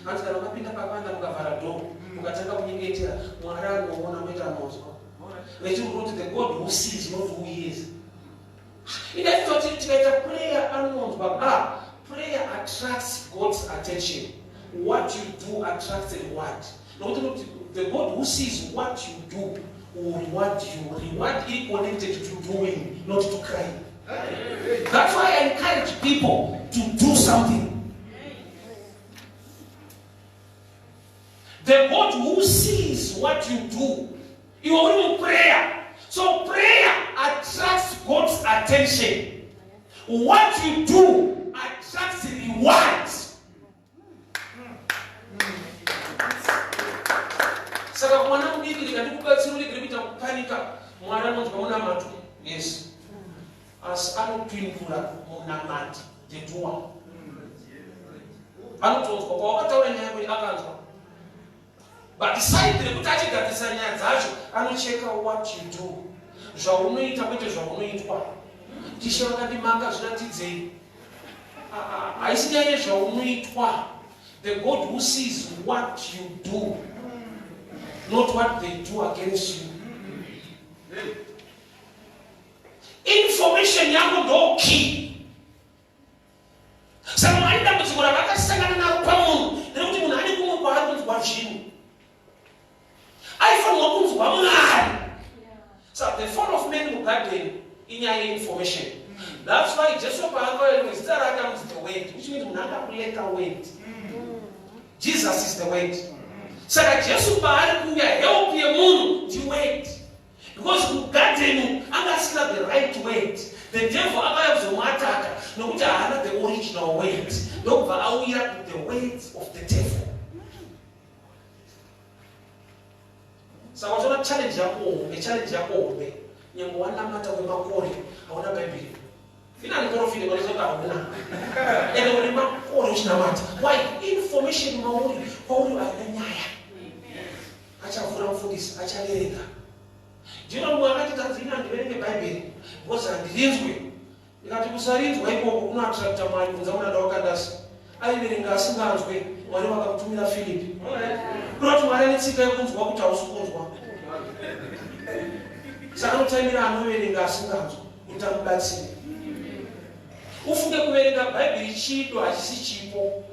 Hanzi kana ukapinda pavanda mukavhara door mukatanga kunyengetera Mwari anoona kwete anonzwa. Vechirungu kuti the God who sees not who hears. Indaiti kuti tikaita prayer anonzwa ah prayer attracts God's attention. What you do attracts a reward. Nokuti nokuti the God who sees what you do will reward you. Reward iri connected to doing, not to crying. That's why I encourage people to do something. The God who sees what you do, iwe uri muprayer. So prayer attracts God's attention. What you do attracts rewards. Saka mwana mudiki ndikandikubatsira uregere kuita kupanika. Mwari anonzwa munamato. Yes. Asi anopindura munamati the doer. Anotonzwa pawakataura nyaya yako akanzwa. But side rekuti achigadzirisa nyaya dzacho anocheka what you do. Zvaunoita kwete zvaunoitwa. Tishe vakandimaka zviratidzei. Haisi nyaya yezvaunoitwa. The God who sees what you do, not what they do against you. Information yako ndo key. Saka Mwari dambudziko ravakasangana naro pamunhu nderekuti munhu ane kumwe kwaari kunzwa zvinhu. Aifanirwa kunzwa Mwari. So the fall of man mugarden inyaya yeinformation. That's why Jesu paakauya rimwe zita rake anonzi the word, which means munhu anga kuleka word. Jesus is the word. Saka Jesu paari kuuya help yemunhu ndiword. Because mugarden anga asina the right word. The devil akauya kuzomuataka nokuti haana the original word. Ndokubva auya to the words of the devil. Saka uchiona challenge yako hombe, challenge yako hombe. Nyange wanamata kwemakore hauna Bhaibheri. Finally profit vanozoka hauna. Ende une makore uchinamata. Why? Information mauri kwauri haina nyaya. Achavhura mufundisi, achaverenga. Ndino mumwe akati tanzi ini handiverenge Bhaibheri because handirinzwe. Ndikati kusarinzwa ikoko kunoattracta Mwari kunza muranda waKandasi. Aiverenga asinganzwe, Mwari vakamutumira Filipi. Kureva kuti Mwari ane tsika yekunzwa kuti hausi kunzwa. Saka anotaimira anoverenga asinganzwa kuti amubatsire. Ufunge kuverenga Bhaibheri chido hachisi chipo.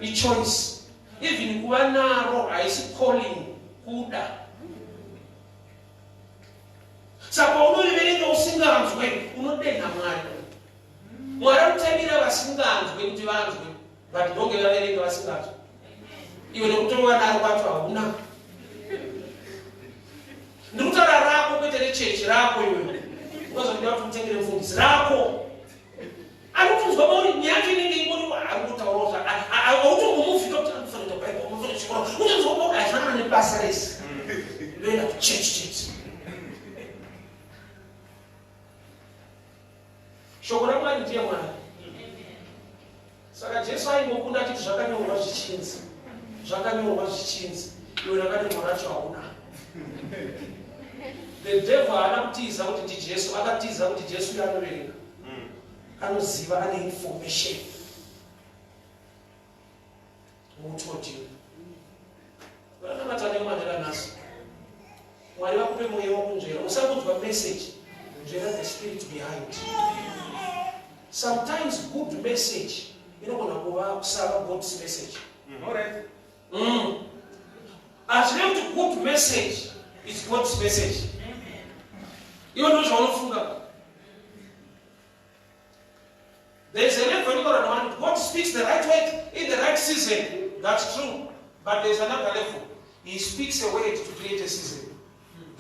Ichoice. Even kuva naro haisi calling kuda. Saka paunoriverenga usinganzwe unodenha Mwari. Mwari anotaimira vasinganzwe kuti vanzwe but ndonge vaverenga vasinganzwe. Iwe nekutova naro kwacho hauna. Ndikutaura rako kwete rechechi rako iwe. Unozoda kuti utengere mufundisi rako. Anotonzwa mauri nyaya yacho inenge ingori ari kutaurawo zva hautombomuvhika kuti anofanira kuita bible unofanira chikoro unotonzwa mauri hazvina kana nebasa rese ndoenda kuchechi chete shoko ramwari ndiye mwari saka jesu aingokunda achiti zvakanyorwa zvichinzi zvakanyorwa zvichinzi iwe rakanyorwa racho hauna the devil haana kutiza kuti ndijesu akatiza kuti jesu uyo anoverenga anoziva ane information who told you vanamata nemanera nhasi mwari vakupe mweya wokunzvera usakunzwa message nzvera the spirit behind sometimes good message inogona kuva kusava god's message mm. Hazvirevi kuti good message is God's message. Iwe ndo zvaunofunga. There is a level inotaura navanhu kuti God speaks the right word in the right season. That's true. But there is another level. He speaks a word to create a season.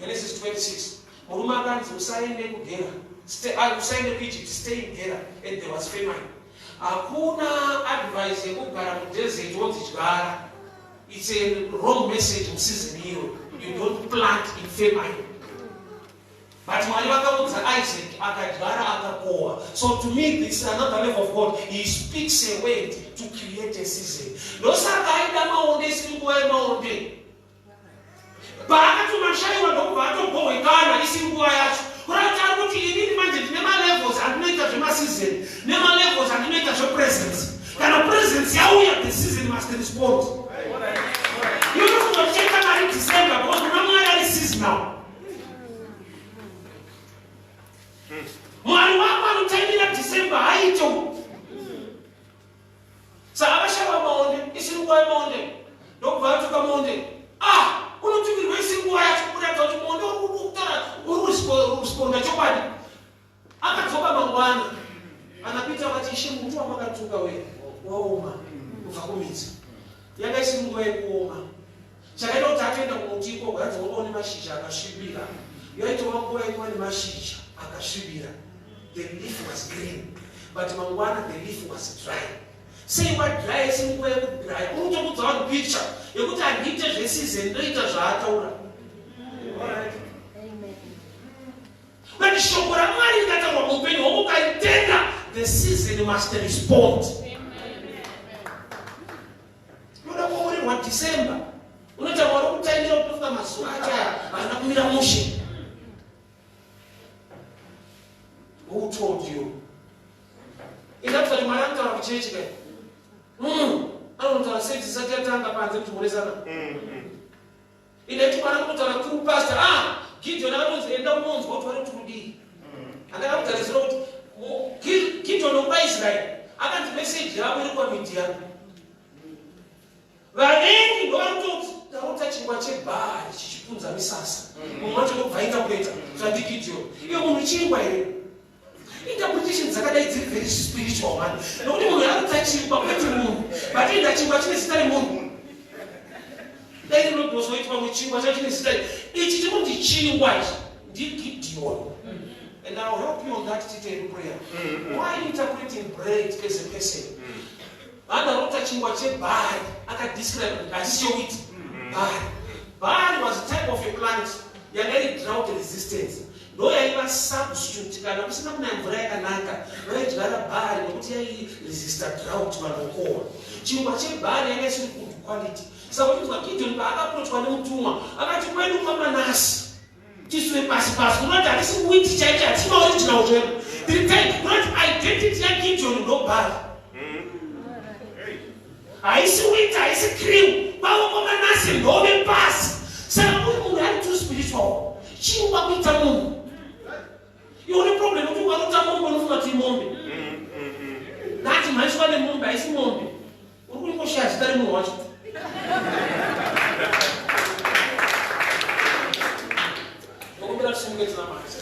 Genesis 26. Murume akanzi usaende kuGera. Stay, ah, usaende kuEgypt, stay in Gera. And there was famine. Hakuna advice yekugara mudesert wonzi dyara. It's a wrong message museason iyo. You don't plant in famine. But Mwari vakaudza Isaac akadyara akakohwa. So to me this is another level of God. He speaks a word to create a season. Ndosaka aida maonde isiri nguva yemaonde. Paakatomashayiwa ndokubva atobhohwekana isiri nguva yacho. Kurati ari kuti inini manje ndine malevels andinoita zvemaseason nemalevels andinoita zvepresence. Kana presence yauya the season must respond. Iwe unofunga tichaita mari December because kuna Mwari ari seasonal. Mwari wako anotaimira December haite uku. Saka vashava maonde isiri nguva yemaonde ndokubva vatuka maonde. Ah, unotumirwa isiri nguva yacho kuratidza kuti muonde uri kutaura uri kuresponda chokwadi. Akadzoka mangwana ana Peter vakati ishe muti wamakatuka we waoma kubva kumidzi. Yanga isiri nguva yekuoma. Chakaita kuti atoenda kumuti ikoko hanzi wanga une mashizha akasvibira. Yaitova nguva yekuva nemashizha akasvibira. The leaf was green but mangwana the leaf was dry. Sei wadry isiri nguva yekudry? Uri kutokudza vanhu picture yekuti handiite zveseason ndoita zvaataura. But shoko raMwari rikataurwa muupenyu hwako ukaritenda, the season must respond. Unoda kuomorerwa December, unoita Mwari okutaimira kutofunga mazuva acho aya haana kumira mushe. Who told you? Ingatoti Mwari anotaura kuchechi kai. Anotaura service isati yatanga panze kuti muresana. Indaiti mwana kunotaura through pastor. Ah, Gideon akatonzi enda unonzwa kuti vari kuti kudii. Andakaudza nezuro kuti Gideon wekwaIsrael akanzi message yavo iri kwaMidian. Vavengi ndovari kutotarota chingwa chebhari chichipunza misasa. Mumwe wacho ndobva interpreta zvandiGideon. Iwe munhu chingwa here? Interpretation dzakadai dziri very spiritual man. Nokuti munhu arota chingwa kwete munhu. But inda chingwa chine zita remunhu. Dai rinogozoitwa pamwe chingwa chacho chine zita. Ichi chikunzi chingwa ichi ndiGideon. And I'll help you on that tite prayer. Why interpreting bread as a person? Vanhu varota chingwa chebhari akadescribe kuti hachisi chewheat. Bhari. Bhari was a type of a plant yanga iri drought resistance. Ndoyaiva substitute kana kusina kunaya mvura yakanaka vaidyara bhari nekuti yairesista drought vanokohwa. Chingwa chebhari yanga isiri good quality. Saka uchinzwa Gideon paakaprochwa nemutumwa akati kwedu kwaManase tisu vepasi pasi kunoti hatisi wheat chaicho hatisi maoriginal zvedu tiri type kunoti identity yaGideon ndobhari haisi wheat haisi cream kwavo kwaManase ndove pasi. Saka uri munhu ari too spiritual chingwa kuita munhu iwe une problem yekuti ukarota mombe unofunga kuti imombe ndati mhaiswa nemombe haisi mombe uri kungoshaya zita remunhu wacho. Ndokumbira tisimuke tinamate.